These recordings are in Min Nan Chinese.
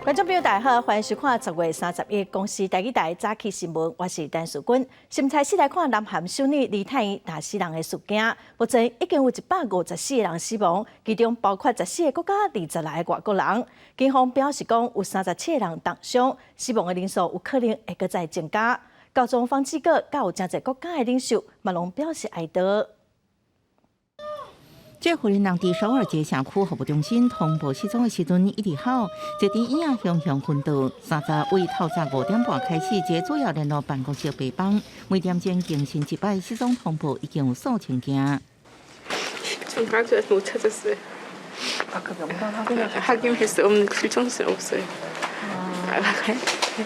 觀眾朋友大家好，歡迎收看10月31公視台語台早起新聞，我是陳淑君。先開始來看南韓首爾梨泰院打死人的事件，目前已經有154個人死亡，其中包括14個國家26個外國人。警方表示講，有37個人重傷，死亡的人數有可能會閣再增加。教宗方濟各佮有誠濟國家的領袖嘛攏表示哀悼。這婦人佇首爾一個社區服務中心通報失蹤的時陣，一直哭，坐佇椅仔雄雄昏倒。30位透早5點半開始，這個主要聯絡辦公室白房，每點鐘更新一擺失蹤通報，已經有數千件。 정확하게 못 찾았어요. 아까 명단 확인해 확인할 수 없는 정신 없어요.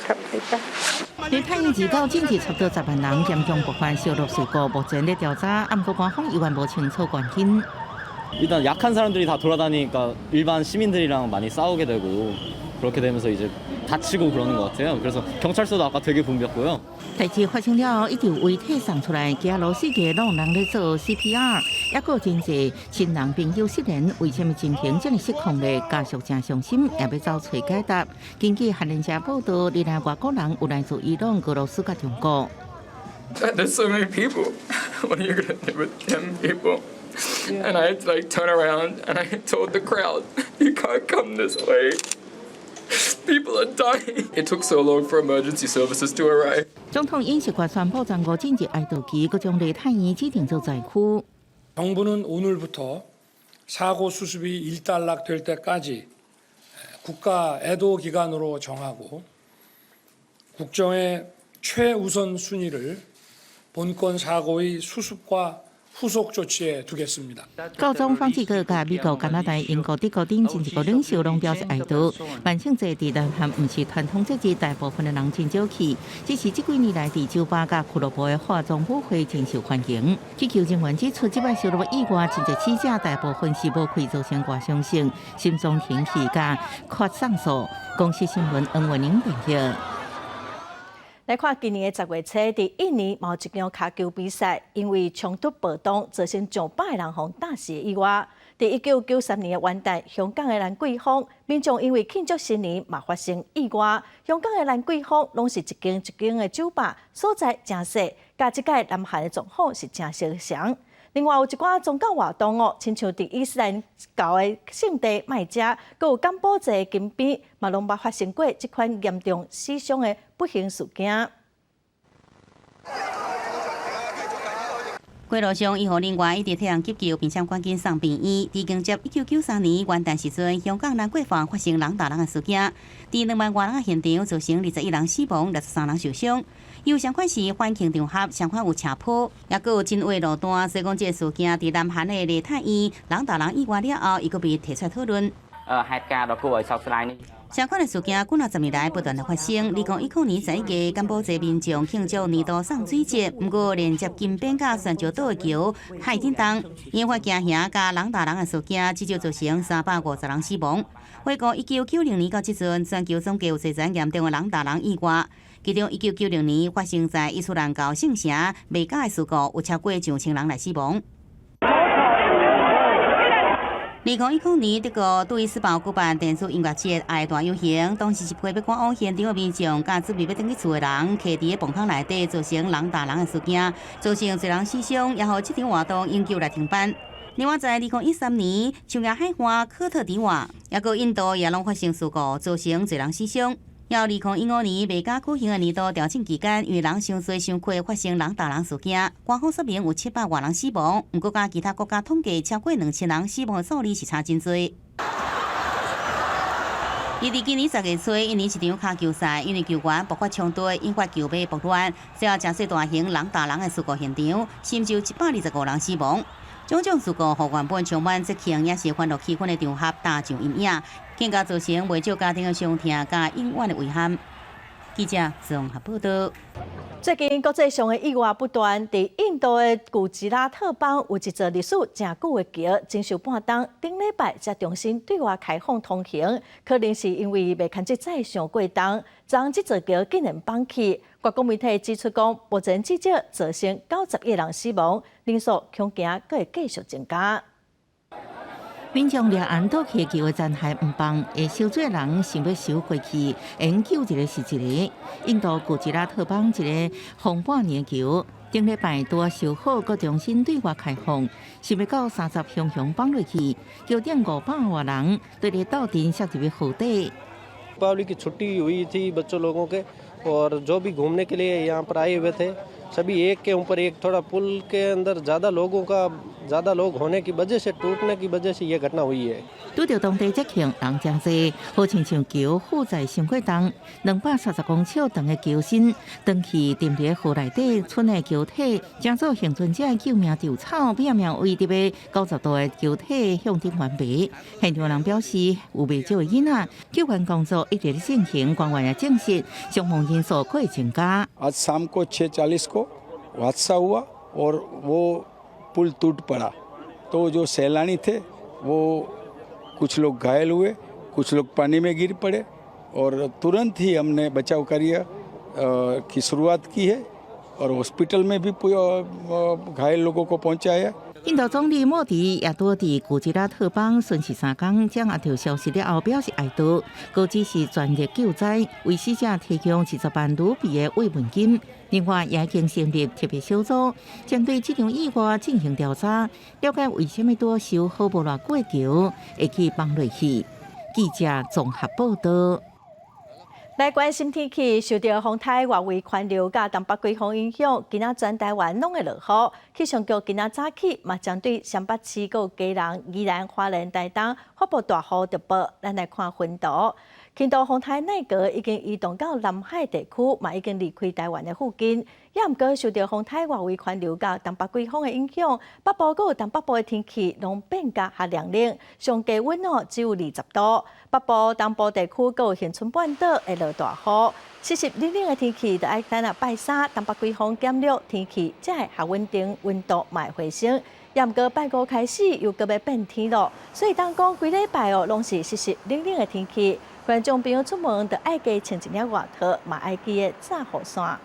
갑니다. 梨泰院自到進前差不多10萬人嚴重爆發燒錄事故，目前咧調查，毋過官方猶原無清楚原因。 일단 약한 사람들이 다 돌아다니니까 일반 시민들이랑 많이 싸우게 되고 그렇게 되면서 이제 다치고 그러는 것 같아요. 그래서 경찰서도 아까 되게 붐볐고요. 代誌發生了後，一直有遺體送出來，街路四界攏有人咧做 CPR，抑閣有真濟親人朋友失聯，為啥物情形這麼失控咧？家屬誠傷心，也欲走揣解答。根據韓聯社報道，二來外國人有來自伊朗、俄羅斯佮中國。 There's so many people. What are you gonna do with 10 people? And I had to like turn around and I told the crowd, "You can't come this way. People are dying." It took so long for emergency services to arrive. 總統尹錫悅宣布全國進入哀悼期，閣將梨泰院指定做災區。 정부는 오늘부터 사고 수습이 일단락될 때까지 국가 애도 기간으로 정하고 국정의 최우선 순위를 본건 사고의 수습과 후속 조치에 두겠습니다. 教宗方濟各佮美國、加拿大、英國、德國等真濟國領袖攏表示哀悼。萬聖節佇南韓毋是傳統節日，大部分的人真少去，只是這幾年來佇酒吧佮俱樂部的化妝舞會真受歡迎。急救人員指出，這擺燒錄意外真濟死者大部分是無開造成外傷性心臟停氣佮缺氧素。公視新聞黃文玲報道。來看今年的10月初，佇印尼某一場跤球比賽，因為衝突暴動，造成上百个人予打死的意外。佇1993年的元旦，香港的蘭桂坊民眾因為慶祝新年嘛發生意外。香港的蘭桂坊攏是一間一間的酒吧，所在誠細，佮這擺南韓的狀況是誠相像。另外有一寡宗教活動哦，親像佇伊斯蘭教的聖地麥加，閣有柬埔寨的金邊，嘛攏捌發生過這款嚴重死傷的不幸事件。街路上醫護人員一直替人急救，並且趕緊送病院。佇迎接1993年元旦時陣，香港蘭桂坊發生人打人的事件，佇2萬外人的現場造成21人死亡，63人受傷。有相款是歡慶場合，相款有斜坡，抑閣有真話路段，所以講這個事件佇南韓的梨泰院人打人意外了後，伊閣被提出來討論。 ហេតុការណ៍ដ៏គួរឲ្យសោកស្ដាយនេះ 相款的事件幾若十年來不斷的發生。2010年11月，柬埔寨民眾慶祝年度送水節，毋過連接金邊佮懸石島的橋海震動，引發驚嚇佮人打人的事件，至少造成350人死亡。回顧1990年到這陣，全球總計有濟件嚴重的人打人意外，其中1990年發生在伊斯蘭教聖城麥加的事故，有超過上千人來死亡。2010年，德國杜伊斯堡舉辦電子音樂節愛大遊行，當時一批欲趕往現場的民眾，佮準備欲轉去厝的人，徛佇個磅空內底，造成人打人的事件，造成濟人死傷，也予這場活動永久來停辦。另外，在2013年，象牙海岸科特迪瓦，抑閣印度也攏發生事故，造成濟人死傷。猶2015年麥加舉行的年度朝聖期間，因為人傷濟傷快，發生人打人事件，官方說明有700外人死亡，毋過佮其他國家統計超過2000人死亡的數字是差真濟。伊佇今年10月初，印尼一場跤球賽，因為球員爆發衝突，引發球迷暴亂，最後誠細大型人打人的事故現場，甚至有125人死亡。種種事故，予原本充滿節慶也是歡樂氣氛的場合打上陰影，更加造成袂少家庭的傷痛佮永遠的遺憾。記者綜合報道。最近國際上的意外不斷，佇印度的古吉拉特邦有一座歷史誠久的橋，整修半冬，頂禮拜才重新對外開放通行，可能是因為袂堪得載傷過重，將這座橋竟然崩去。外國媒體指出講，目前至少造成91個人死亡，人數恐驚閣會繼續增加。民眾掠岸倒去橋的殘骸毋放，會燒水的人想欲游過去，會救一个是一个。印度古吉拉特邦一个風半年橋，頂禮拜拄仔修好，閣重新對外開放，想袂到三十雄雄放落去，橋頂500外人對咧鬥陣摔入去河底。 दीपावली की छुट्टी हुई थी बच्चों लोगों के और जो भी घूमने के लिए यहाँ पर आए हुए थे, सभी एक के ऊपर एक, थोड़ा पुल के अंदर ज़्यादा लोगों का, ज़्यादा लोग होने की वजह से, टूटने की वजह से ये घटना हुई है。拄著當地節慶，人誠濟，好親像橋負載傷過重，230公尺長的橋身，長期沉佇河內底，賰的橋體，成做倖存者的救命稻草，拼命圍佇欲90度的橋體向頂懸爬。現場人表示，有袂少的囡仔，救援工作一直咧進行，官員也證實傷亡人數會增加。 आज शाम को 6:40 को हादसा हुआ और वो पुल टूट पड़ा, तो जो सैलानी थे, वो कुछ लोग घायल हुए, कुछ लोग पानी में गिर पड़े और तुरंत ही हमने बचाव कार्य की शुरुआत की है और हॉस्पिटल में भी घायल लोगों को पहुंचाया。印度總理莫迪也拄佇古吉拉特邦巡視3工，掌握著消息了後表示哀悼，閣指示全力救災，為死者提供20萬盧比的慰問金。另外，也已經成立特別小組，針對這場意外進行調查，了解為啥物拄修好無偌久的橋會去放落去。記者綜合報道。來關心天氣，受著風颱外圍環流佮東北季風影響，今仔全台灣攏會落雨。氣象局今仔早起嘛，針對雙北市、佮基隆、宜蘭、花蓮、台東發布大雨特報。咱來看雲圖，輕度風颱奈格已經移動到南海地區，嘛已經離開台灣的附近。也毋過受著風颱外圍環流佮東北季風的影響，北部佮東北部的天氣攏變甲較涼冷，上低溫哦只有20度。北部、東部地區佮恆春半島會落大雨，濕濕冷冷的天氣，著愛等啊拜三，東北季風減弱，天氣才會較穩定，溫度嘛會回升。也毋過拜五開始又閣欲變天囉，所以當講規禮拜哦，攏是濕濕冷冷的天氣。觀眾朋友出門著愛加穿一領外套，嘛愛記得紮雨傘。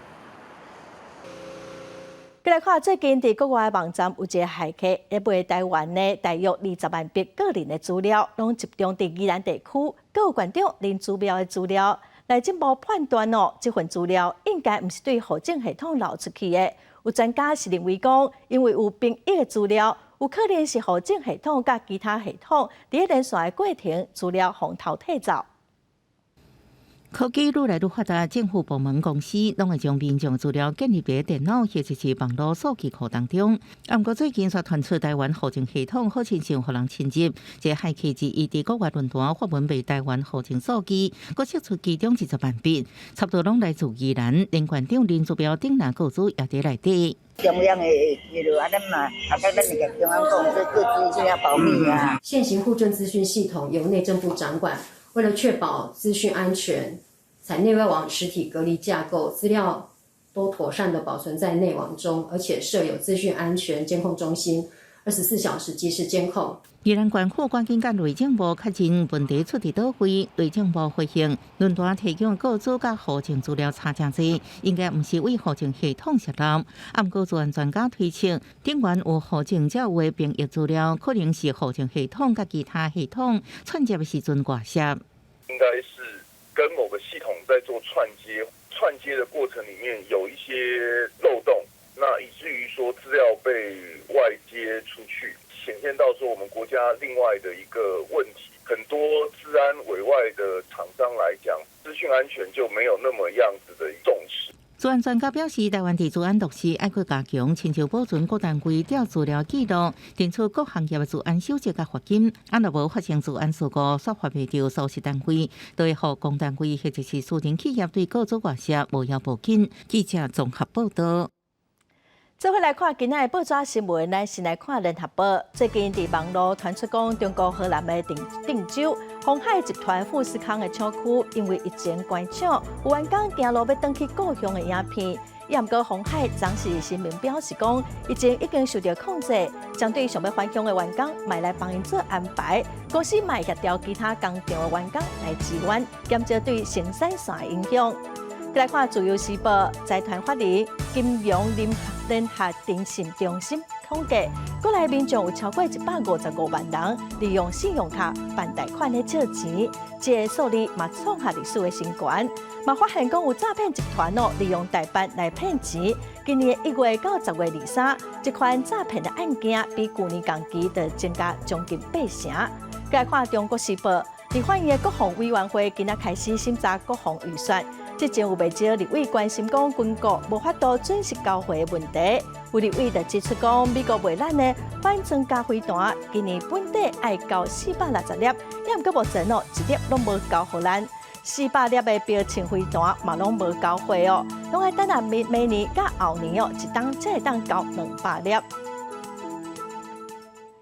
閣來看最近佇國外網站有一个駭客，咧賣台灣的大約20萬筆個人的資料，攏集中佇宜蘭地區，閣有館長林姿妙的資料。內政部判斷哦，這份資料應該毋是對戶政系統流出去的。有專家是認為講，因為有兵役的資料，有可能是戶政系統佮其他系統佇連線的過程，資料予偷提走。科技愈來愈發達，政府部門公司攏會將民眾資料建立佇電腦或者是網路數據庫當中。啊，毋過最近卻傳出台灣戶政系統好親像予人侵入，這個駭客之一佇國外論壇發文賣台灣戶政數據，閣釋出其中20萬筆，差不多攏來自宜蘭，連縣長林姿妙等人個資也佇內底。中央的記錄啊，咱嘛，啊，咱會共中央講，這個資訊要保密啊。現行戶政資訊系統由內政部掌管，為了確保資訊安全，採內外網實體隔離架構，資料都妥善的保存在內網中，而且設有資訊安全監控中心，24小時即時監控。宜蘭縣府趕緊佮內政部確認問題出佇佗位，內政部回應，論壇提供個資佮戶政資料差誠濟，應該毋是為戶政系統洩露。啊，毋過資安專家推測，頂懸有戶政才有的兵役資料，可能是戶政系統佮其他系統串接的時陣外洩。應該是跟某個系統在做串接，串接的過程裡面有一些漏洞，那以至於說資料被外接出去，顯現到說我們國家另外的一個問題，很多資安委外的廠商來講，資訊安全就沒有那麼樣子的重視。資安專家表示，台灣佇資安落實愛閣加強，親像保存各單位調資料記錄，定出各行業的資安守則佮罰金。啊，若無發生資安事故，煞發袂著疏失單位，就會予公單位或者是私人企業對個資外洩，無枵無緊。記者綜合報道。做伙來看今仔的報紙新聞，咱先來看聯合報。最近佇網路傳出講，中國河南的鄭鄭州鴻海集團富士康的廠區，因為疫情關廠，有員工行路欲轉去故鄉的影片。也毋過鴻海昨時聲明表示講，疫情已經受著控制，針對想欲返鄉的員工，嘛來幫𪜶做安排。公司嘛會協調其他工廠的員工來支援，減少對生產線的影響。閣來看《自由時報》，財團法人金融聯合電信中心統計，國內民眾有超過155萬人利用信用卡辦貸款咧借錢，這个數字嘛創下歷史的新高。嘛發現講有詐騙集團哦，利用代辦來騙錢。今年1月到10月23，這款詐騙的案件比舊年同期就增加將近八成。來看《中國時報》，立法院的國防委員會今仔開始審查國防預算。之前有袂少立委關心講軍購無法度準時交貨的問題，有立委就指出講，美國賣咱的反裝甲飛彈，今年本底愛交460粒，也毋過目前哦，一粒攏無交予咱。400粒的標槍飛彈嘛攏無交貨哦，攏愛等到明明年佮後年哦，一冬才會當交200粒。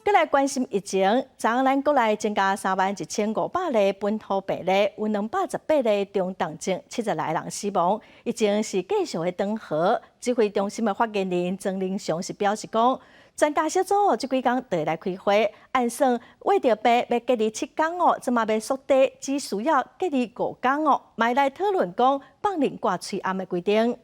閣來關心疫情，昨昏咱國內增加31,500例本土病例，有218例中重症，76人死亡。疫情是繼續的長河。指揮中心的發言人莊人祥是表示講，專家小組哦，這幾工就會來開會，按算穢著病欲隔離7工哦，這馬欲縮短，只需要隔離5工哦，嘛來討論講放任掛喙罨的規定。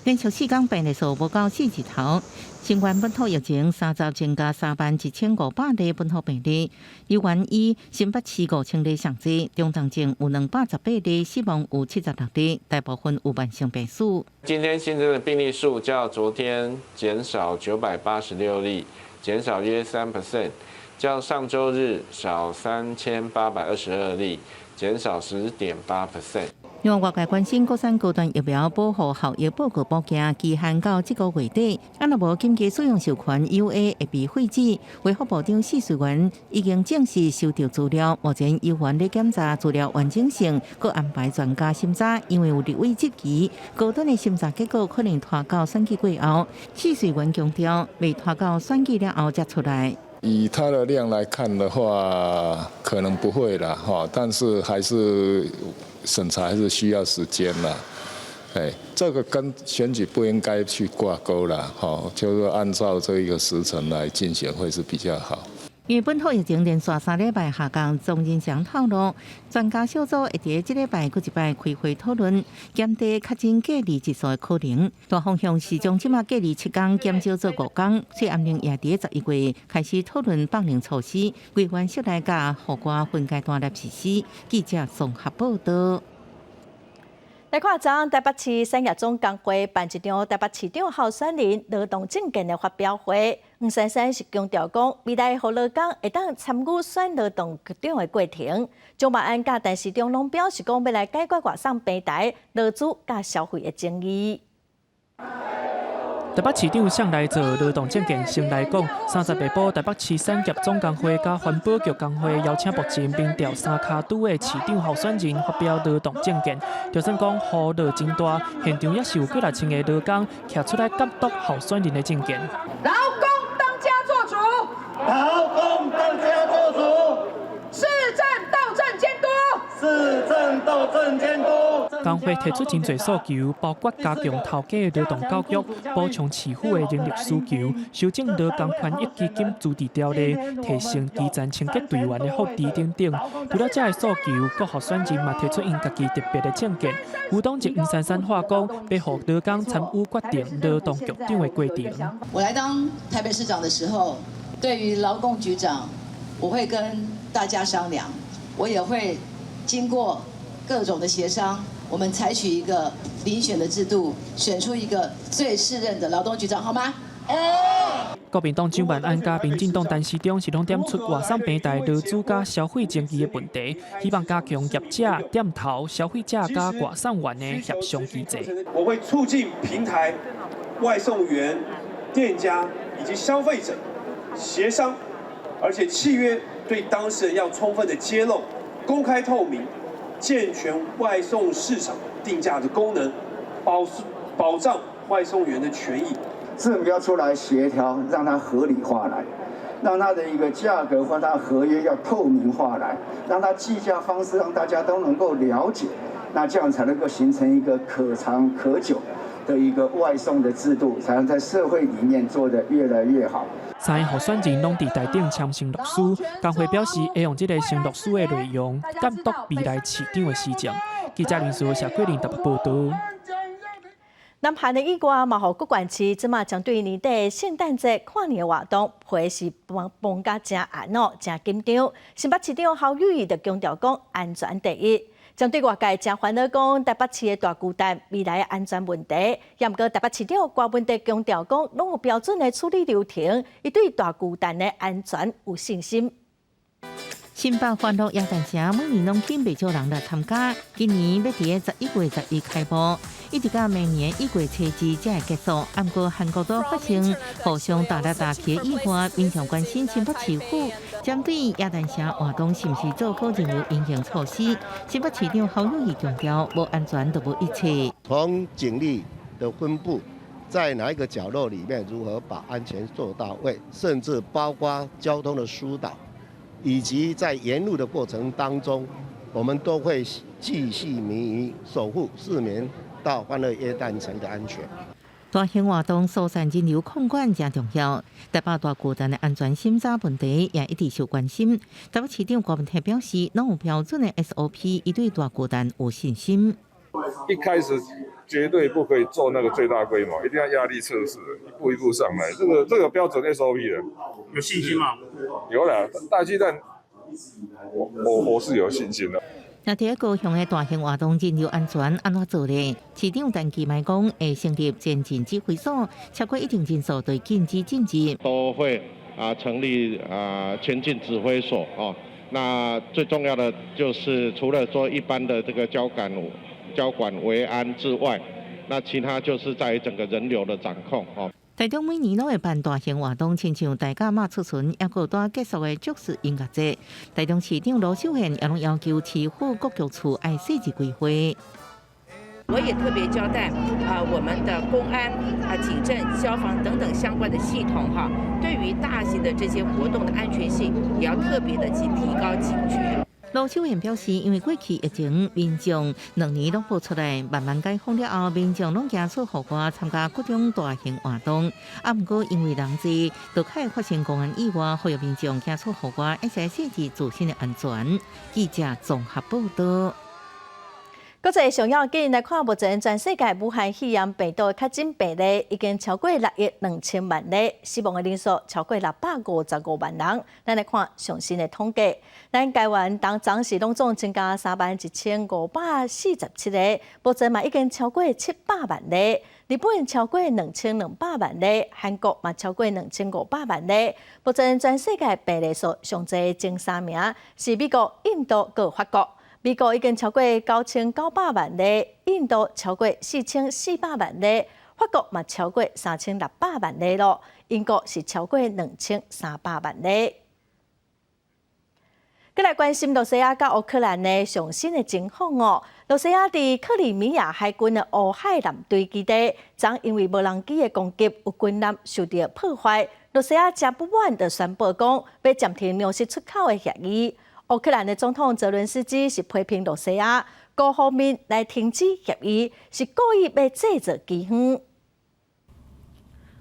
連續4工病例數無到四字頭，新冠本土疫情30增加31,500例本土病例，猶原以新北市5,000例上濟，中重症有218例，死亡有76例，大部分有慢性病史。今天新增的病例數較昨天減少986例，減少約3%，較上週日少3822例，減少10.8%。另外，外界關心國產高端疫苗保護效益報告補件期限到這個月底，啊若無緊急使用授權 EUA 會被廢止。衛福部長許瑞元已經正式收到資料，目前猶原咧檢查資料完整性，閣安排專家審查。因為有立委質疑，高端的審查結果可能拖到選舉過後。許瑞元強調，袂拖到選舉了後才出來。以它的量來看的話，可能不會啦，哈，但是還是審查還是需要時間啦。哎，這個跟選舉不應該去掛鈎啦，哈，就是按照這一個時程來進行會是比較好。因為本土疫情連續3禮拜下降，莊人祥透露，專家小組會佇這禮拜閣一擺開會討論，減低確診隔離日數的可能。大方向是將這馬隔離7工減少做5工，翠暗令也佇11月開始討論放寬措施，規範室內佮戶外分階段來實施。記者綜合報道。來看，昨昏台北市產業總工會辦一場台北市長候選人勞動政見的發表會。黃珊珊是強調講，未來予勞工會當參與選勞動局長的過程。蔣萬安佮陳時中攏表示講，欲來解決外送平台勞資佮消費的爭議。台北市長上來做勞動政見先來講，30下晡台北市產業總工會佮環保局工會邀請目前民調三跤拄的市長候選人發表勞動政見。就算講雨落真大，現場也是有幾若千個勞工徛出來監督候選人的政見。勞工當家作主，勞工當家作主，市政鬥陣監督，市政鬥陣監督。工會提出真濟訴求，包括加強頭家的勞動教育、補充市府的人力需求、修正勞工權益基金自治條例、提升基層清潔隊員的福祉等等。除了這个訴求，各候選人嘛提出𪜶家己特別的政見。無黨籍黃珊珊話講，欲予勞工參與決定勞動局長的過程。我來當台北市長的時候，對於勞工局長，我會跟大家商量，我也會經過各種的協商。我們採取一個遴選的制度，選出一個最適任的勞動局長，好嗎？國民黨蔣萬安佮民進黨陳時中是攏點出外送平台勞資佮消費爭議的問題，希望加強業者、店頭、消費者佮外送員的協商機制。我會促進平台、外送員、店家以及消費者協商，而且契約對當事人要充分的揭露、公開透明。健全外送市場定價的功能，保障外送員的權益。政府要出來協調，讓它合理化來，讓它的一個價格或它合約要透明化來，讓它計價方式讓大家都能夠了解，那這樣才能夠形成一個可長可久的一個外送的制度，才能在社會裡面做得越來越好。三个候選人攏佇台頂簽承諾書，工會表示會用這个承諾書的內容監督未來市長的施政。記者林書謝桂林台北報道。南韓的意外嘛，予谷縣市這馬針對年底聖誕節跨年活動，批是繃繃甲誠嚴哦，誠緊張。新北市長侯友宜就強調講，安全第一。針對外界誠煩惱講台北市的大巨蛋未來的安全問題，也毋過台北市長郭文哲強調講，攏有標準的處理流程，伊對大巨蛋的安全有信心。新北歡樂耶誕城每年攏吸引袂少人來參加，今年欲佇11月11開幕，一直到明年1月初2才會結束。毋過韓國都發生互相踏來踏去的意外，民眾關心新北市府針對耶誕城活動是毋是做好任何因應措施。新北市長侯友宜強調，無安全就無一切。從警力的分布，在哪一個角落裡面，如何把安全做到位，甚至包括交通的疏導。以及在沿路的過程當中，我們都會繼續迷守護市民到歡樂耶誕城的安全。大型活動疏散人流控管誠重要，台北大巨蛋的安全審查問題也一直受關心。台北市長郭文泰表示，攏有標準的 SOP，伊對大巨蛋有信心。一開始絕對不可以做那個最大規模，一定要壓力測試，一步一步上來。這個標準 SOP 的，有信心嗎？有啦，大巨蛋，我是有信心的。那佇高雄的大型活動人流安全按怎做咧？市長陳其邁講，會成立前進指揮所，超過一定人數就禁止進入。都會成立前進指揮所哦。那最重要的就是除了說一般的這個交管維安之外，那其他就是在於整個人流的掌控哦。台中每年攏會辦大型活動，親像大甲媽祖出巡，抑閣拄結束的爵士音樂節。台中市長盧秀燕也攏要求市府各局處愛細緻規劃。我也特別交代啊，我們的公安啊、警政、消防等等相關的系統哈，對於大型的這些活動的安全性，也要特別的去提高警覺。盧秀燕表示，因為過去疫情，民眾2年攏無出來，慢慢解封了後，民眾攏行出戶外參加各種大型活動。啊，毋過因為人濟，就較會發生公安意外，呼籲民眾行出戶外，會使細緻自身的安全。記者綜合報道。國際上要緊來看，目前全世界武漢肺炎病毒確診病例已經超過6億2千萬例，死亡的人數超過655萬人。咱來看上新的統計，咱台灣當昨時攏總增加31,547個，目前嘛已經超過700萬例。日本超過2200萬例，韓國嘛超過2500萬例。目前全世界病例數上濟前三名是美國、印度佮法國。美國已經超過9900萬例，印度超過4400萬例，法國嘛超過3600萬例囉，英國是超過2300萬例。閣來關心羅西亞佮烏克蘭的上新的情況哦。羅西亞佇克里米亞海軍的烏海艦隊基地，昨因為無人機的攻擊，有軍艦受到破壞。羅西亞誠不滿，就宣布講欲暫停糧食出口的協議。烏克蘭的總統澤倫斯基是批評羅西亞各方面來停止協議，是故意欲製造饑荒。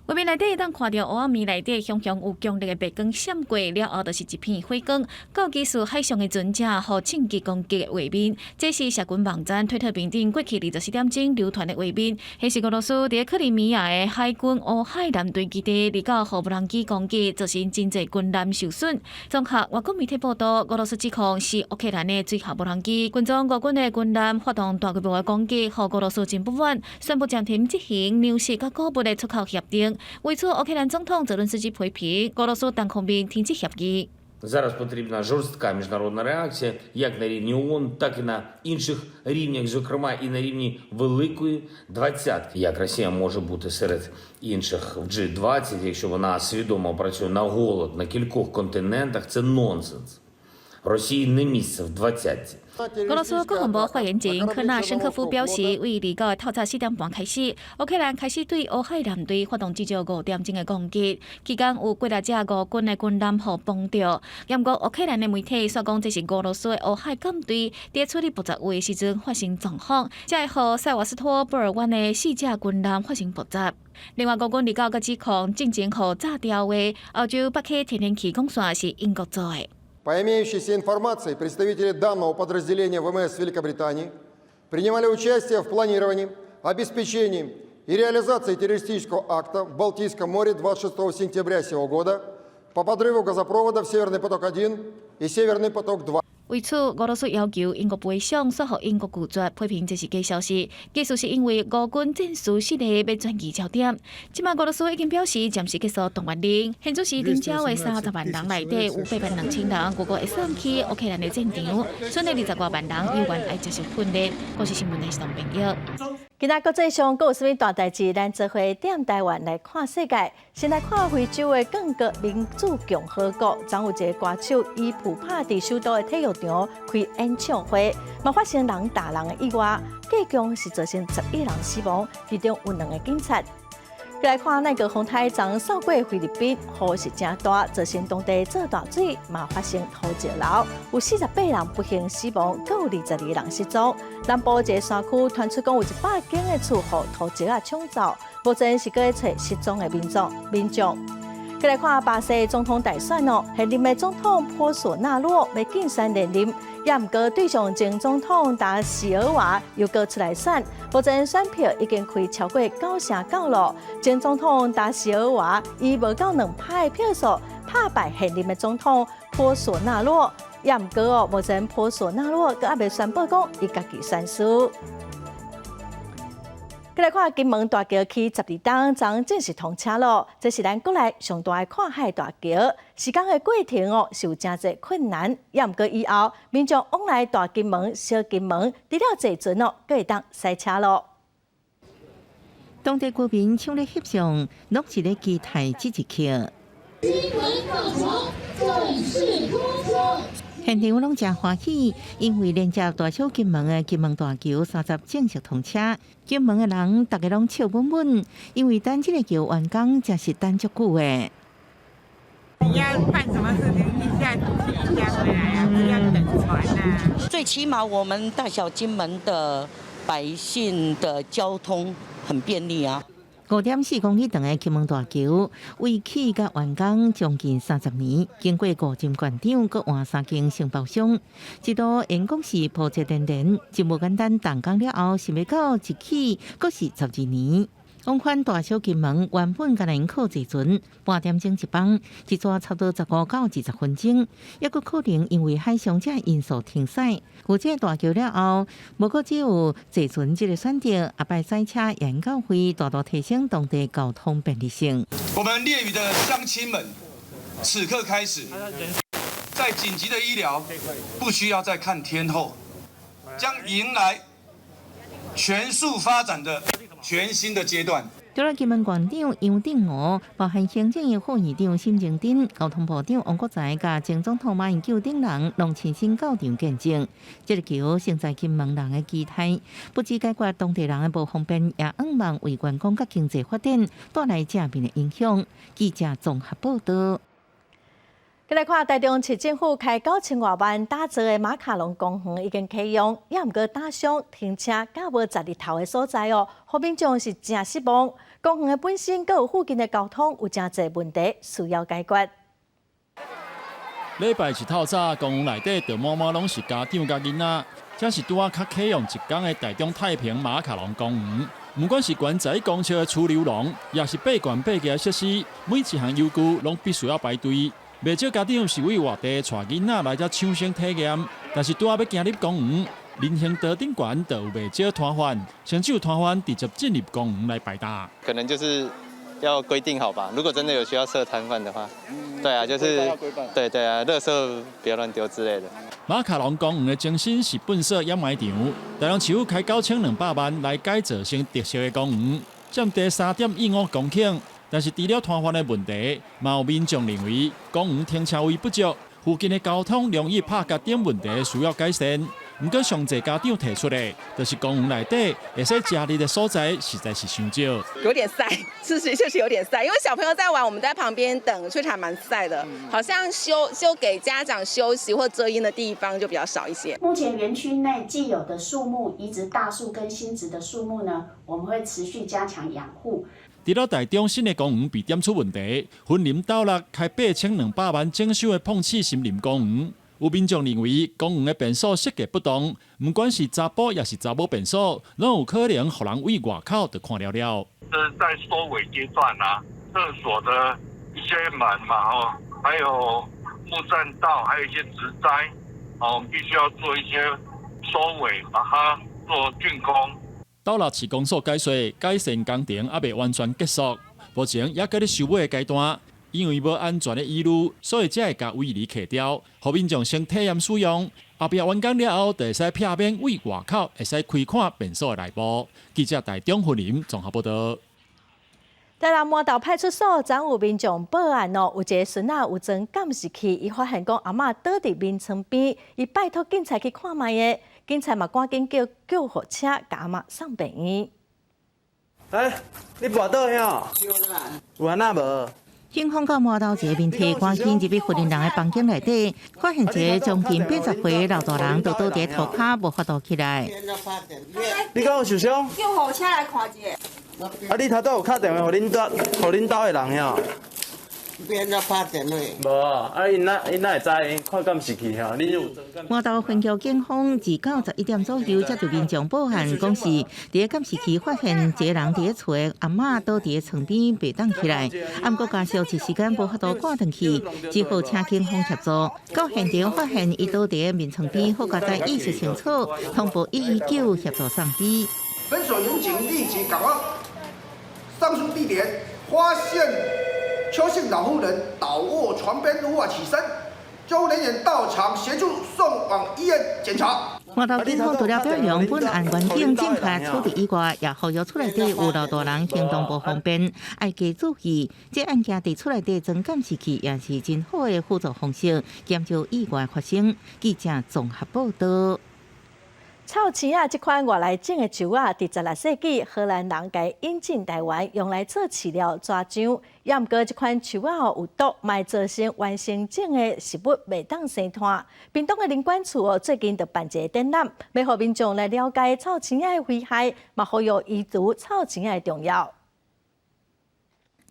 畫面內底會當看著黑暗暝內底，雄雄有強烈的白光閃過了後，就是一片火光。高技術海上的船隻予銃擊攻擊的畫面，這是社群網站推特平頂過去24點鐘流傳的畫面。彼是俄羅斯佇克里米亞的海軍烏海艦隊基地，29予無人機攻擊，造成真濟軍艦受損。綜合外國媒體報道，俄羅斯指控是烏克蘭的水下無人機，軍裝俄軍的軍艦發動大規模的攻擊，予俄羅斯真不滿，宣布暫停執行糧食佮穀物的出口協定。為此，烏克蘭總統澤倫斯基批評俄羅斯單方面停止協議。 Зараз потрібна жорстка міжнародна реакція, як на рівні ООН, так і на інших рівнях, зокрема і на рівні Великої двадцятки. Як Росія може бути серед інших в G20, якщо вона свідомо працює на голод на кількох континентах, це нонсенс. Росії не місце в двадцятці. 俄羅斯國防部發言人科納申科夫表示，為29透早4點半開始，烏克蘭開始對烏海艦隊發動至少5點鐘的攻擊，期間有幾若隻俄軍的軍艦予碰著。毋過烏克蘭的媒體煞講，這是俄羅斯的烏海艦隊佇處理爆炸物的時陣發生狀況，才會予塞瓦斯托波爾灣的四隻軍艦發生爆炸。另外，俄軍29閣指控進前予炸掉的歐洲北溪天然氣管線是英國做的。 По имеющейся информации, представители данного подразделения ВМС Великобритании принимали участие в планировании, обеспечении и реализации террористического акта в Балтийском море 26 сентября сего года по подрыву газопроводов «Северный поток-1» и «Северный поток-2». 為此，俄羅斯要求英國賠償，煞予英國拒絕，批評這是假消息。其實是因為俄軍戰事失利，欲轉移焦點。這擺俄羅斯已經表示暫時結束動員令。現主時徵召的30萬人內底有8萬2千人，預估會送去烏克蘭的戰場。剩的20外萬人猶原愛接受訓練。國視新聞台是編譯。今仔國際上閣有啥物大代誌？咱做伙踮台灣來看世界。先來看非洲的剛果民主共和國，昨有一個歌手伊普帕佇首都的體育場開演唱會，嘛發生人打人的意外，計共是造成11人死亡，其中有兩個警察。來看那個風台昨掃過菲律賓，雨是誠大，造成當地做大水，嘛發生土石流，有48人不幸死亡，閣有22人失蹤。南部一个山區傳出講有100間的厝予土石仔沖走，目前是閣咧揣失蹤的民眾民眾。閣來看巴西總統大選哦，現任的總統波索納洛欲競選連任，也毋過對上前總統達席爾瓦又閣出來選，目前選票已經開超過99%咯。前總統達席爾瓦以無夠2%的票數拍敗現任的總統波索納洛，也毋過哦，目前波索納洛閣猶未宣布講伊家己選輸。閣來看金門大橋起12冬，昨正式通車咯。這是咱國內上大的跨海大橋。施工的過程哦，是有誠濟困難，也毋過以後民眾往來大金門、小金門，除了坐船哦，閣會當駛車咯。當地居民搶咧翕相，攏是咧期待這一刻。金門大橋正式通車。現場攏誠歡喜，因為連接大小金門的金門大橋30正式通車，金門的人逐家攏笑悶悶，因為等這个橋完工，真是等足久的。你要辦什麼事情，一下去一下回來啊，不要等船啊。最起碼我們大小金門的百姓的交通很便利啊。5.4公里長的金門大橋，為起佮完工將近30年，經過五任縣長，閣換三間承包商，一度延講是波折連連，真無簡單。動工了後，想欲到一起，閣是12年。往返大小金門原本干焦用靠坐船，半點鐘一班，一逝差不多15到20分鐘，抑閣可能因為海上這因素停駛。有這大橋了後，無閣只有坐船這个選擇，後擺駛車延到位，大大提升當地交通便利性。我們烈嶼的鄉親們，此刻開始，在緊急的醫療不需要再看天候，將迎來全速發展的全新的階段。除了金門縣長楊鎮梧，包含行政院副院長沈榮津、交通部長王國材、佮前總統馬英九等人，攏親身到場見證。這个橋承載金門人的期待，不只解決當地人的無方便，也向望為觀光佮經濟發展帶來正面的影響。記者綜合報導。閣來看台中市政府開9000外萬打造的馬卡龍公園已經啟用，也毋過打傷停車佮無遮日頭的所在哦，予民眾是誠失望。公園的本身閣有附近的交通有誠濟問題需要解決。禮拜一透早，公園內底就滿滿攏是家長佮囡仔，這是拄仔較啟用一工的台中太平馬卡龍公園。毋管是懸在公車的儲留廊，抑是八懸爬橋設施，每一項遊具攏必須要排隊。袂少家長是為外地帶囡仔來遮搶先體驗，但是拄仔欲行入公園，人行道頂懸就有袂少攤販，甚至有攤販直接進入公園來擺檔。可能就是要規定好吧，如果真的有需要設攤販的話，對啊，就是對對啊，垃圾不要亂丟之類的。馬卡龍公園的前身是糞掃掩埋場，台中市府開9200萬來改造成特色的公園，佔地3.15公頃。但是除了攤販的問題，嘛有民眾認為公園停車位不足，附近的交通容易拍結等問題需要改善。毋過上濟家長提出的，就是公園內底會使遮日的所在實在是傷少。有點曬，事實就是有點曬，因為小朋友在玩，我們在旁邊等，確實還蠻曬的。好像休給家長休息或遮陰的地方就比較少一些。目前園區內既有的樹木，移植大樹跟新植的樹木呢，我們會持續加強養護。除了台中新的公園被點出問題，雲林斗六開8200萬整修的椪刺森林公園，有民眾認為公園的便所設計不當，毋管是查埔抑是查某便所，攏有可能予人對外口就看著了。這是在收尾階段啊，廁所的一些門嘛，吼，還有木棧道，還有一些植栽，哦，我們必須要做一些收尾，把它做竣工。斗六市公所解說，改善工程猶未完全結束，目前猶閣咧收尾的階段。因為無安全的疑慮，所以才會共圍籬拆掉，予民眾先體驗使用。後壁完工了後，就會使避免對外口會使窺看便所的內部。記者台中雲林綜合報道。台南麻豆派出所昨有民眾報案哦，有一个孫仔有裝監視器，伊發現講阿嬤倒佇眠床邊，伊拜託警察去看覓的，警察嘛趕緊叫救護車共阿嬤送病院。欸，你跋倒遐？有按怎無？警方到麻豆一个民宅，趕緊入去婦人的房間內底，發現一个將近80歲老大人就倒佇塗跤，無法度起來。你敢有受傷？救護車來看一下。啊！你頭拄有敲電話予恁兜，予恁兜的人遐？欲按怎拍電話？無啊！啊，𪜶哪𪜶哪會知？𪜶看監視器吼，恁有。麻豆分局警方二到11點左右接到民眾報案，講是佇个監視器發現一个人佇咧厝的阿嬤倒佇咧床邊袂動起來，啊，毋過家屬一時間無法度趕轉去，只好請警方協助。到現場發現伊倒佇咧眠床邊，好佳哉意識清楚，通報119協助送醫。本所員警立即趕往上述地點，發現邱姓老婦人倒臥床邊無法起身，救護人員到場協助送往醫院檢查。麻豆警方除了表揚本案員警正確處置以外，也呼籲厝內底有老大人行動無方便，愛加注意。這案件佇厝內底裝監視器，也是真好的輔助方式，減少意外發生。記者綜合報道。臭青仔這款外來種的樹仔，佇16世紀荷蘭人共引進台灣，用來做飼料抓漿。也毋過這款樹仔有毒，會造成原生種的植物袂當生湠。屏東的林管處哦，最近就辦一个展覽，欲予民眾來了解臭青仔的危害，嘛呼籲移除臭青仔的重要。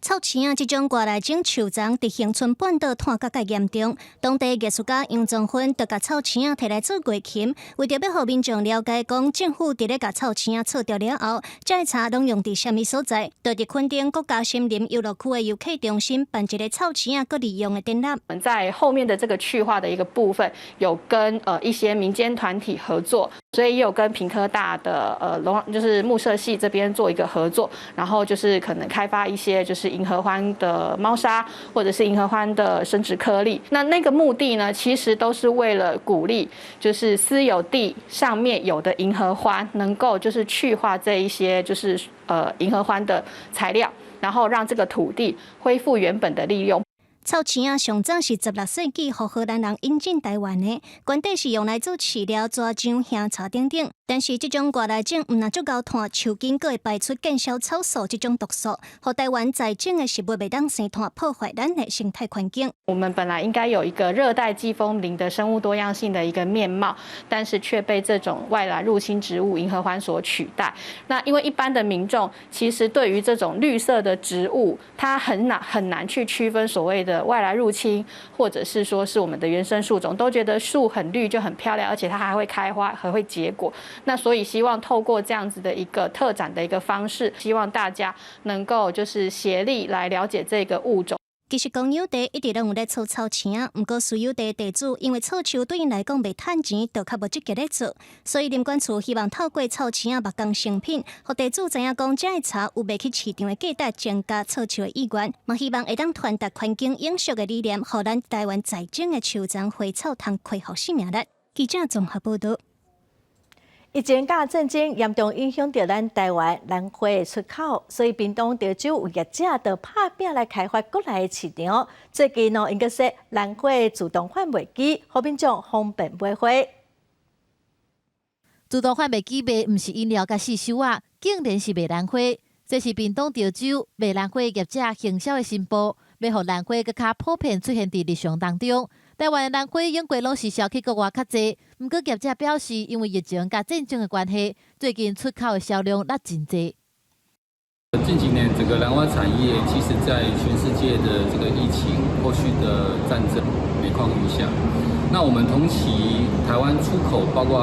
臭青仔這種外來種樹叢，佇恆春半島湠甲蓋嚴重。當地藝術家楊宗芬就共臭青仔摕來做月琴，為著欲予民眾了解講，政府佇咧共臭青仔鋤著了後，這个柴攏用佇啥物所在？就佇墾丁國家森林遊樂區的遊客中心辦一个臭青仔閣利用的展覽。我們在後面的這個去化的一個部分，有跟一些民間團體合作，所以也有跟屏科大的農就是木設系這邊做一個合作，然後就是可能開發一些就是銀合歡的貓砂，或者是銀合歡的生質顆粒。那個目的呢，其實都是為了鼓勵，就是私有地上面有的銀合歡，能夠就是去化這一些就是銀合歡的材料，然後讓這個土地恢復原本的利用。臭青仔上早是16世紀予荷蘭人引進台灣的，原底是用來做飼料、抓漿、香茶等等。但是這種外來種毋但足𠢕湠樹根，閣會排出見效草素這種毒素，予台灣在種的植物袂當生湠，破壞咱的生態環境。我們本來應該有一個熱帶季風林的生物多樣性的一個面貌，但是卻被這種外來入侵植物銀合歡所取代。那因為一般的民眾其實對於這種綠色的植物，它很難很難去區分所謂的外來入侵，或者是說是我們的原生樹種，都覺得樹很綠就很漂亮，而且它還會開花，還會結果。那所以希望透過這樣子的一個特展的一個方式，希望大家能夠就是協力來了解這個物種。其實公有地一直攏有咧鋤臭青仔，毋過私有地地主因為鋤樹對𪜶來講袂趁錢，就較無積極咧做。所以林管處希望透過臭青仔木工成品，予地主知影講這个柴有賣去市場的價值，增加鋤樹的意願，嘛希望會當傳達環境永續的理念，予咱台灣在種的樹叢花草通恢復生命力。記者綜合報道。疫情佮戰爭嚴重影響著咱台灣蘭花的出口，所以屏東潮州有業者就拍拚來開發國內的市場。最近哦，𪜶閣設蘭花自動販賣機，予民眾方便買花。自動販賣機賣毋是飲料佮四收仔，竟然是賣蘭花。這是屏東潮州賣蘭花業者行銷的新步，欲予蘭花閣較普遍出現佇日常當中。台灣的蘭花永過攏是銷去國外較濟，毋過業者表示，因為疫情佮戰爭的關係，最近出口的銷量落真濟。近幾年，整個蘭花產業其實在全世界的這個疫情、後續的戰爭每況愈下。那我們同期台灣出口，包括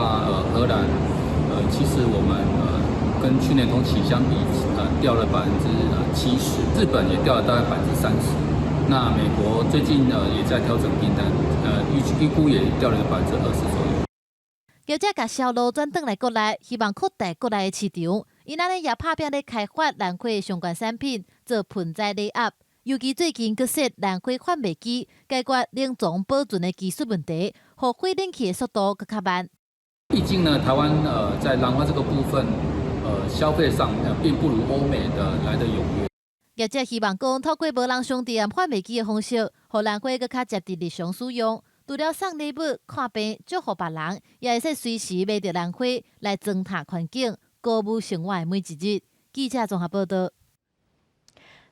荷蘭，其實我們跟去年同期相比，掉了70%，日本也掉了大概30%。那美國最近也在調整訂單，預估也掉了20%左右。業者共銷路轉轉來國內，希望擴大國內的市場。𪜶按呢也拍拚咧開發蘭花的相關產品，做盆栽禮盒。尤其最近閣設蘭花販賣機，解決冷藏保存的技術問題，予花冷去的速度閣較慢。畢竟呢，台灣在蘭花這個部分，消費上並不如歐美的來得踴躍。業者希望講，透過無人商店販賣機的方式，予蘭花閣較接近日常使用。除了送禮物、看病、祝福別人，也會使隨時買著蘭花來裝飾環境，鼓舞生活的每一日。記者綜合報道。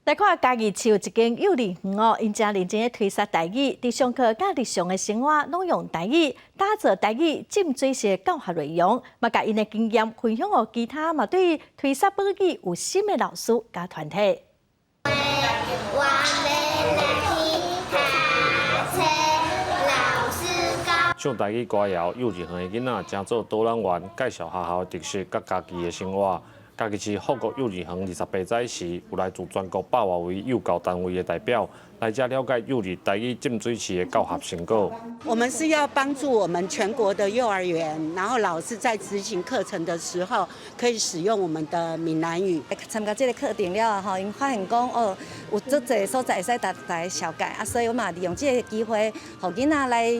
來看嘉義市有一間幼兒園哦，𪜶誠認真咧推捒台語，佇上課佮日常的生活攏用台語，打造台語浸水式的教學內容，嘛共𪜶的經驗分享予其他嘛對推捒母語有心的老師佮團體。我欲來去讀冊，老師教。唱台語歌謠，幼稚園的囡仔成做導覽員，介紹學校的特色佮家己的生活。嘉義市富國幼兒園28早時，有來自全國百外位幼教單位的代表來遮了解幼兒台語浸水式的教學成果。我們是要幫助我們全國的幼兒園，然後老師在執行課程的時候，可以使用我們的閩南語。參加這个課程了後，𪜶發現講哦，有足濟所在會使逐逐個紹介啊，所以我嘛利用這个機會，予囡仔來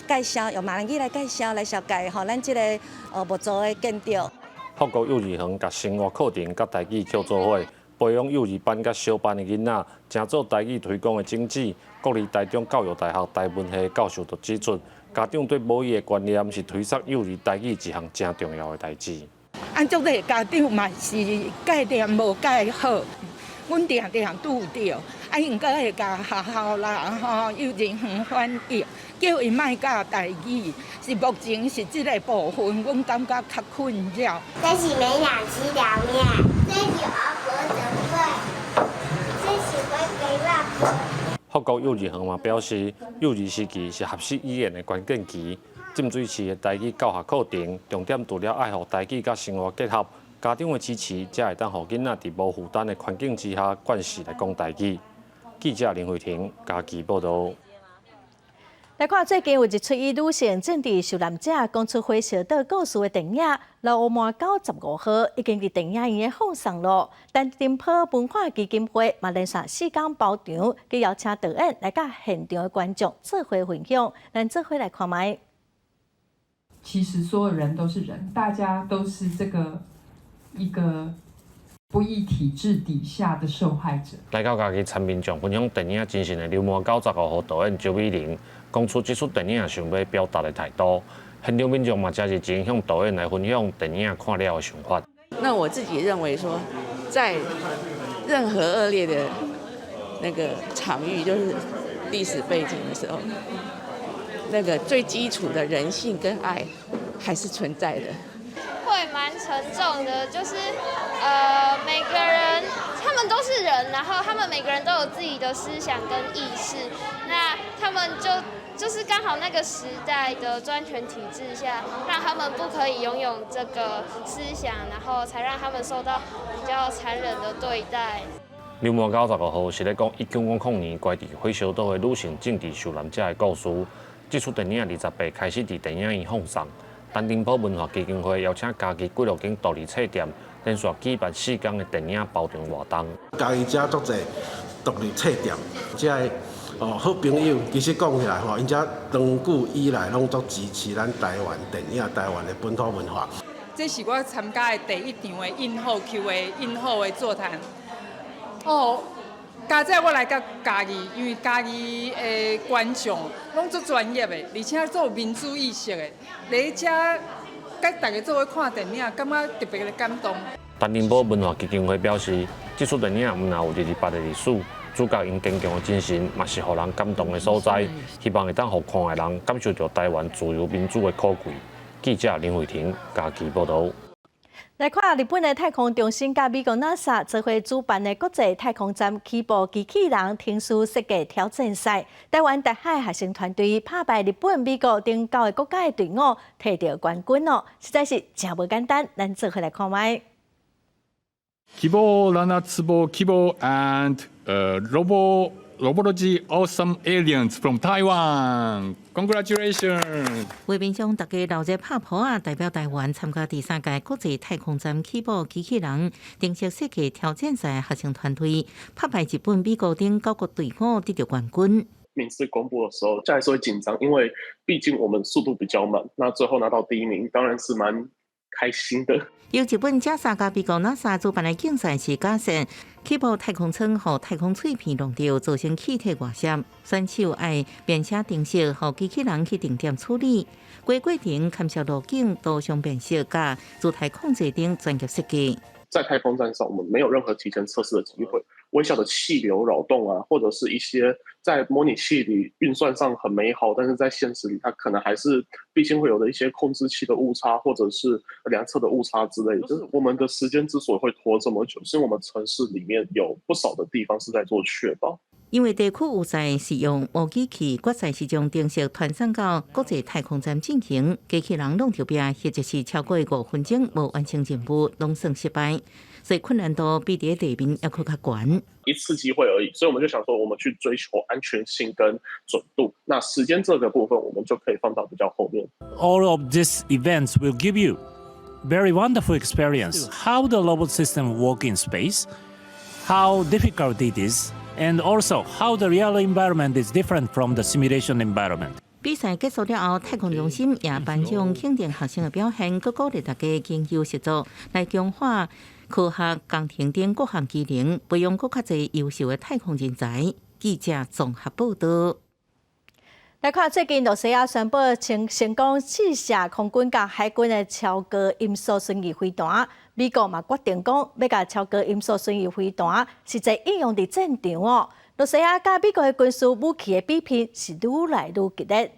介紹，用馬來語來介紹，來紹介予咱這个木造的建築。富國幼兒園共生活課程佮台語扣做伙，培養幼兒班佮小班的囡仔，成做台語推廣的種子。國立台中教育大學台文系教授就指出，家長對母語的觀念是推捒幼兒台語一項誠重要的代誌。按足濟家長嘛是概念無蓋好，阮定定拄著，啊，應該會共學校啦、吼幼兒園反映，叫𪜶莫教台語，是目前是這个部分，阮感覺較困擾。這是美兩雞涼麵，這是阿婆準備，這是會給外婆。富國幼兒園嘛表示，幼兒時期是學習語言的關鍵期，浸水式的台語教學課程，重點除了愛予台語佮生活結合，家長的支持，才會當予囡仔佇無負擔的環境之下，慣勢來講台語。記者林慧婷嘉義報導。來看最近有一齣以女性政治受難者講出火燒島故事的電影《流麻溝十五號》已經佇電影院放送囉。陳澄波文化基金會嘛連續四工包場，去邀請導演來佮現場的觀眾做伙分享。咱做伙來看覓。其實所有人都是人，大家都是這個一個不義體制底下的受害者。來到嘉義參民眾分享電影《真實的流麻溝十五號》導演周美玲講出這齣電影想欲表達的態度。現場民眾嘛，誠熱情向導演來分享電影看了的想法。那我自己認為說，在任何惡劣的那個場域，就是歷史背景的時候，那個最基礎的人性跟愛還是存在的。會蠻沉重的，就是每個人他們都是人，然後他們每個人都有自己的思想跟意識，那他們就是剛好那個時代的專權體制下，讓他們不可以擁有這個思想，然後才讓他們受到比較殘忍的對待。流麻溝十五號是咧講1900年關佇火燒島的女性政治受難者的故事。這齣電影28開始佇電影院放送。陳澄波文化基金會邀請嘉義幾落間獨立冊店，連續舉辦四工的電影包場活動。嘉義遮足濟獨立冊店，遮的好朋友，其實講起來吼，𪜶遮長久以來攏足支持咱台灣電影、台灣的本土文化。這是我參加的第一場的映後 Q 的映後的座談。哦，加載我來到嘉義，因為嘉義的觀眾攏足專業的，而且足有民主意識的，來遮佮大家做伙看電影，感覺特別的感動。陳澄波文化基金會表示，這齣電影毋但有28的歷史，主角𪜶堅強的精神嘛是予人感動的所在。希望會當予看的人感受著台灣自由民主的可貴。記者林慧婷嘉義報導。來看日本的太空中心佮美國 NASA 做伙主辦的國際太空站起步機器人程式設計挑戰賽，台灣大學學生團隊拍敗日本、美國等九個國家的隊伍，提著冠軍哦，實在是誠無簡單。咱做伙來看覓。 Kibo Nanatsubo Kibo and Robology Awesome Aliens from Taiwan. Congratulations! 畫面上，大家鬧熱拍噗仔，代表台灣參加第三屆國際太空站起步機器人程式設計挑戰賽學生團隊，拍敗日本、美國等九國隊伍，得著冠軍。名次公布的時候，就還是會緊張，因為畢竟我們速度比較慢。那最後拿到第一名，當然是蠻開心的。由日本 JAXA 佮美國 NASA 主辦的競賽是假設起步太空艙予太空碎片弄著，造成氣體外洩，選手愛編寫程式，予機器人去定點處理。規過程堪設路徑、圖像辨識、佮姿態控制等專業設計。在太空站上，我們沒有任何提前測試的機會。微小的氣流擾動啊，或者是一些在模擬器裡運算上很美好，但是在現實裡，它可能還是畢竟會有的一些控制器的誤差，或者是量測的誤差之類的。就是我們的時間之所以會拖這麼久，是因為我們程式裡面有不少的地方是在做確保。因為地區預賽是用模擬器，決賽是將程式傳送到國際太空站進行，機器人弄著壁，或者是超過5分鐘無完成任務，攏算失敗。所以困難度比佇地面猶閣較懸。一次機會而已，所以我們就想說，我們去追求安全性跟準度。那時間這個部分，我們就可以放到比較後面。 All of these events will give you very wonderful experience how the robot system work in space, how difficult it is, and also how the real environment is different from the simulation environment. 比賽結束了後，太空中心也頒獎肯定學生的表現，閣鼓勵大家研究實作，來強化科學工程等各項技能，培養閣較濟優秀的太空人才。記者綜合報道。來看最近，露西亞宣布成功試射空軍佮海軍的超高音速巡弋飛彈。美國嘛決定講，欲共超高音速巡弋飛彈實際應用佇戰場哦。露西亞佮美國的軍事武器的比拼是愈來愈激烈。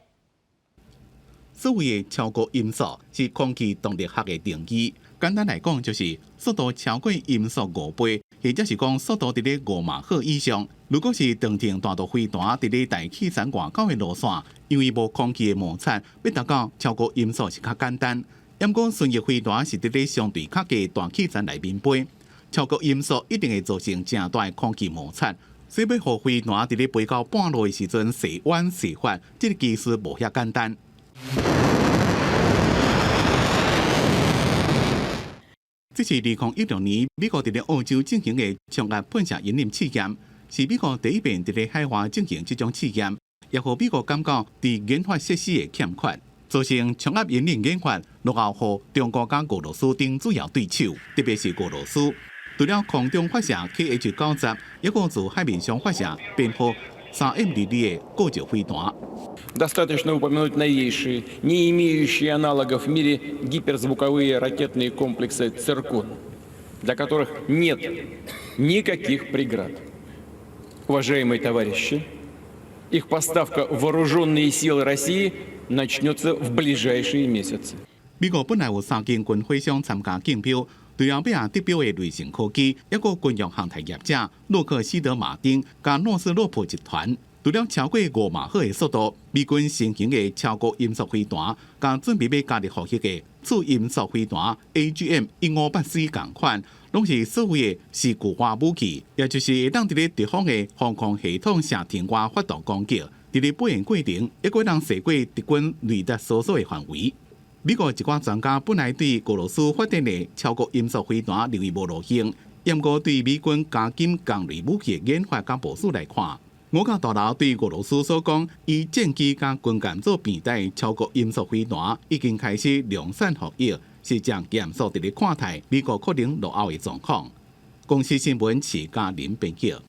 所謂的超高音速是空氣動力學的定義，簡單來講就是速度超過音速5倍，或者是講速度佇咧5馬赫以上。如果是長程彈道飛彈佇咧大氣層外口的路線，因為無空氣的摩擦，欲達到超高音速是較簡單。毋過巡弋飛彈是佇咧相對較低大氣層內面飛，超高音速一定會造成誠大的空氣摩擦，所以欲予飛彈佇咧飛到半路的時陣勢彎勢發，這個技術無遐簡單。這是2016年美國佇咧澳洲進行的衝壓噴射引擎試驗，是美國第一遍佇咧海外進行這種試驗，也予美國感覺佇研發設施的欠缺，造成衝壓引擎研發落後予中國佮俄羅斯等主要對手，特別是俄羅斯，除了空中發射 KH-90，猶閣自海面上發射編號3M22的高速飛彈。 Достаточно упомянуть новейшие, не имеющие аналогов в мире гиперзвуковые ракетные комплексы «Циркон», для которых нет никаких преград. Уважаемые товарищи, их поставка в вооруженные силы России начнется в ближайшие месяцы. 美國本來有三間軍火商參加競標，除了尾仔得標的雷神科技，猶閣軍用航太業者洛克希德馬丁佮諾斯洛普集團。除了超過5馬赫的速度，美軍新型的超高音速飛彈，佮準備欲加入服役的次音速飛彈 AGM-158C 仝款，攏是所謂的視距外武器，也就是會當佇咧敵方的防空系統射程外發動攻擊，佇咧飛行過程，猶閣會當射過敵軍雷達搜索的範圍。美國一寡專家本來對俄羅斯發展的超高音速飛彈認為無路用，毋過對美軍加緊同類武器的研發佮部署來看，五角大樓對俄羅斯所講以戰機佮軍艦做平台的超高音速飛彈已經開始量產服役，是誠嚴肅佇咧看待美國可能落後的狀況。公視新聞徐嘉玲編輯。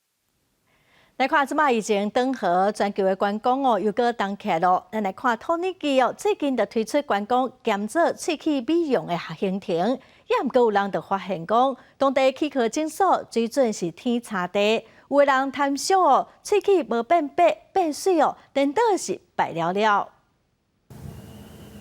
來看這擺疫情轉好，全球的觀光哦又閣動起來囉。咱來看土耳其哦，最近就推出觀光兼做喙齒美容的行程，也毋過有人就發現講，當地齒科診所水準是天差地，有的人貪俗哦，喙齒無變白變媠哦，顛倒是敗了了。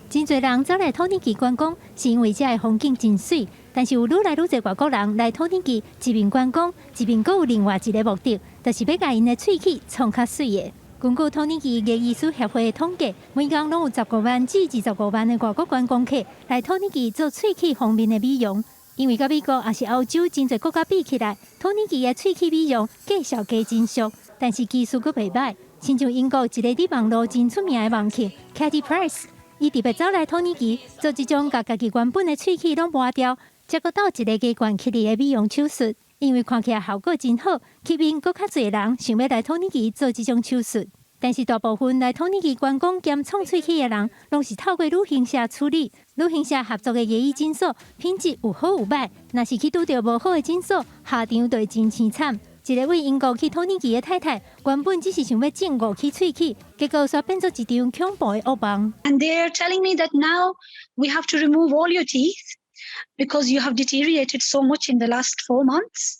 真濟人走來土耳其觀光，是因為遮的風景真媠。但是有愈來愈濟外國人來土耳其，一面觀光，一面閣有另外一個目的，就是欲共𪜶的喙齒創較媠的。根據土耳其牙醫師協會的統計，每工攏有15萬至25萬的外國觀光客來土耳其做喙齒方面的美容。因為佮美國抑是歐洲真濟國家比起來，土耳其的喙齒美容價數加真俗，但是技術閣袂䆀。親像英國一个佇網路真出名的網紅 Katie Price，伊特別走來土耳其做這種共家己原本的喙齒攏磨掉，才閣鬥一个加懸起來的美容手術。因為看起來效果真好，吸引閣較濟人想欲來土耳其做這種手術。但是大部分來土耳其觀光兼創喙齒的人，攏是透過旅行社處理。旅行社合作的牙醫診所品質有好有䆀，若是去拄著無好的診所，下場就會真凄慘。一个對英國去土耳其的太太，原本只是想欲種五支喙齒，結果煞變做一場恐怖的噩夢。 And they're telling me that now we have to remove all your teeth because you have deteriorated so much in the last 4 months.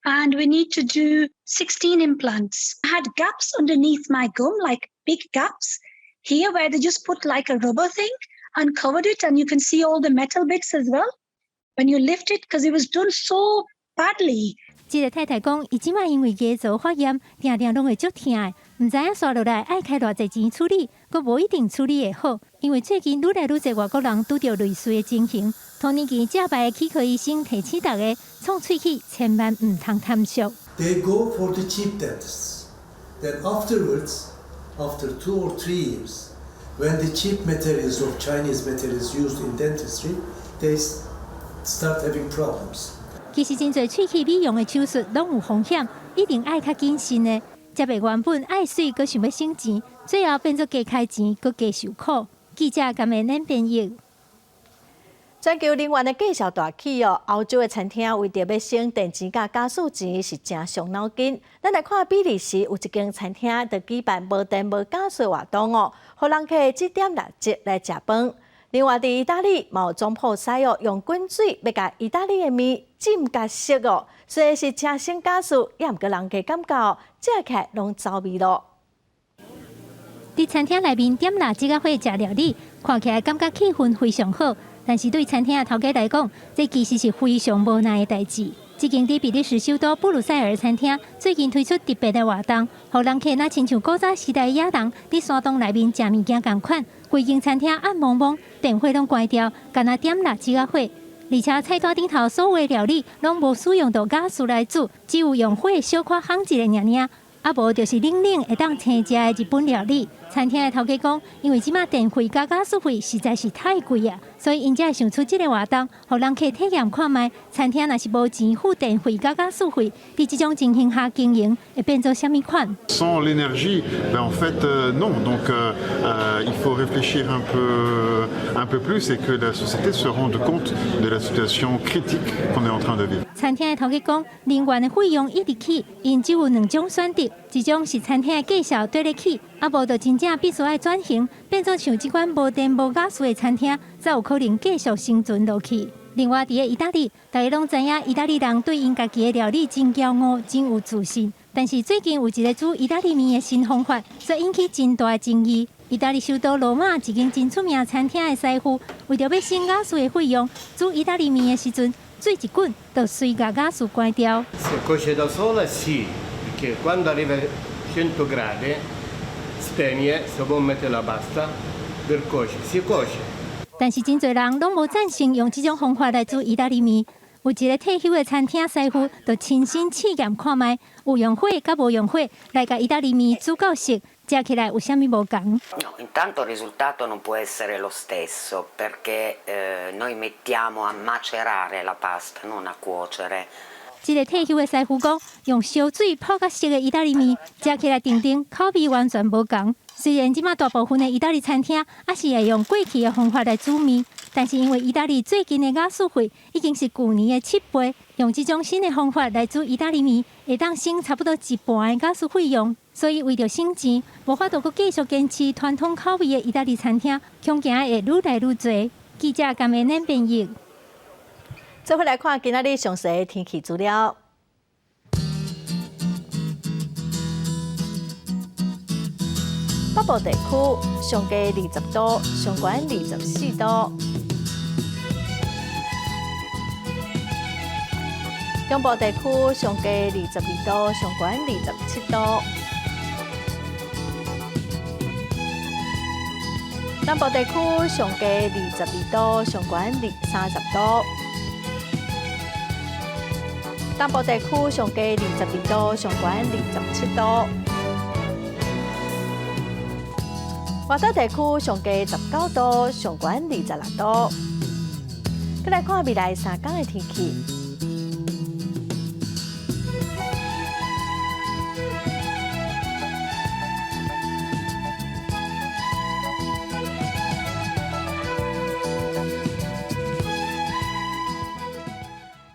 And we need to do 16 implants. I had gaps underneath my gum, like big gaps here where they just put like a rubber thing and covered it. And you can see all the metal bits as well when you lift it because it was done so badly. 這个太太講，伊這擺因為牙槽發炎，定定攏會足疼的，毋知影紲落來愛開偌濟錢處理，閣無一定處理會好。因為最近愈來愈濟外國人拄著類似的情形，土耳其正牌的齒科醫生提醒大家，創喙齒千萬毋通貪俗。 They go for the cheap dentists. Then afterwards, after 2 or 3 years, when the cheap materials of Chinese materials used in dentistry, they start having problems. 其實真濟喙齒美容的手術攏有風險，一定愛較謹慎的。才袂原本愛媠，閣想欲省錢，最後變做加開錢，閣加受苦。記者甘美恁編譯。全球能源的價數大起哦，歐洲的餐廳為著欲省電錢佮家私錢是誠傷腦筋。咱來看比利時有一間餐廳，就舉辦無電無家私活動哦，予人客只點蠟燭來食飯。另外，佇意大利，嘛有總鋪師哦，用滾水欲共意大利的麵浸共熟哦，雖然是誠省家私，也毋過人客感覺食起來攏走味囉。佇餐廳內面點蠟燭仔火食料理，看起來感覺氣氛非常好。但是對餐廳的頭家來講，這其實是非常無奈的代誌。這間佇比利時首都布魯塞爾餐廳最近推出特別的活動，予人客若親像古早時代野人佇山洞內面食物件仝款，規間餐廳暗濛濛，電火攏關掉，干焦點蠟燭仔火。而且菜單頂頭所有的料理攏無使用到瓦斯來煮，只有用火小可烘一下爾爾。啊無就是冷冷會當生食的日本料理。餐廳的頭家講，因為這擺電費佮瓦斯費實在是太貴啊，所以𪜶才會想出這个活動，予人客體驗看覓。餐廳若是無錢付電費佮瓦斯費，佇這種情形下經營會變做啥物款？ Sans l'énergie, ben en fait non. Donc il faut réfléchir un peu plus et que la société se rende compte de la situation critique qu'on est en train de vivre. 餐廳的頭家講，能源的費用一直起，𪜶只有兩種選擇，一種是餐廳的價數綴咧起，啊無就真正必須愛轉型，變做像這款無電無瓦斯的餐廳，才有可能繼續生存落去。另外，佇个意大利，大家攏知影，意大利人對𪜶家己的料理真驕傲，真有自信。但是最近有一个煮意大利麵的新方法，煞引起真大的爭議。意大利首都羅馬一間真出名餐廳的師傅，為著欲省瓦斯的費用，煮意大利麵的時陣，水一滾就隨共瓦斯關掉。 Se cuoce da sola sì, perché quando arriva a 100 gradi spegne, se vuoi mettere la pasta per cuocere, si cuoce. 但是真濟人攏無贊成用這種方法來煮意大利麵。有一个退休的餐廳師傅，就親身試驗看覓，有用火佮無用火來共意大利麵煮到熟，食起來有啥物無仝？ No, intanto il risultato non può essere lo stesso perché noi mettiamo a macerare la pasta, non a cuocere. 這个退休的師傅講，用燒水泡較熟的意大利麵，食起來甜甜，口味完全無仝。雖然這馬大部分的意大利餐廳猶是會用過去的方法來煮麵，但是因為意大利最近的瓦斯費已經是舊年的7倍，用這種新的方法來煮意大利麵，會當省差不多一半的瓦斯費用。所以為著省錢，無法度閣繼續堅持傳統口味的意大利餐廳，恐驚會愈來愈濟。記者甘美恁編譯。做伙來看今仔日詳細的天氣資料。北部地區上低20度，上懸24度。中部地區上低22度，上懸27度。南部地區上低22度，上懸30度。東部地區上低22度，上懸27度。外島地區上低19度，上懸26度。閣來看未來3工的天氣。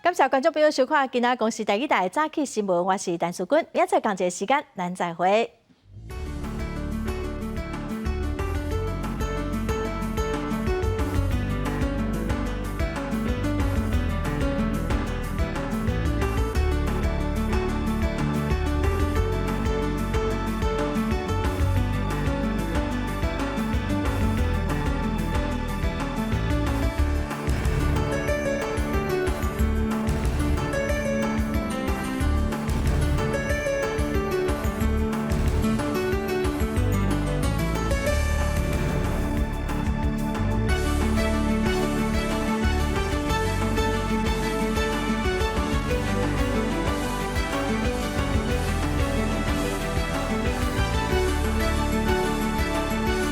感謝觀眾朋友收看今仔公視台語台早起新聞，我是陳淑君，明仔載仝一个時間，咱再會。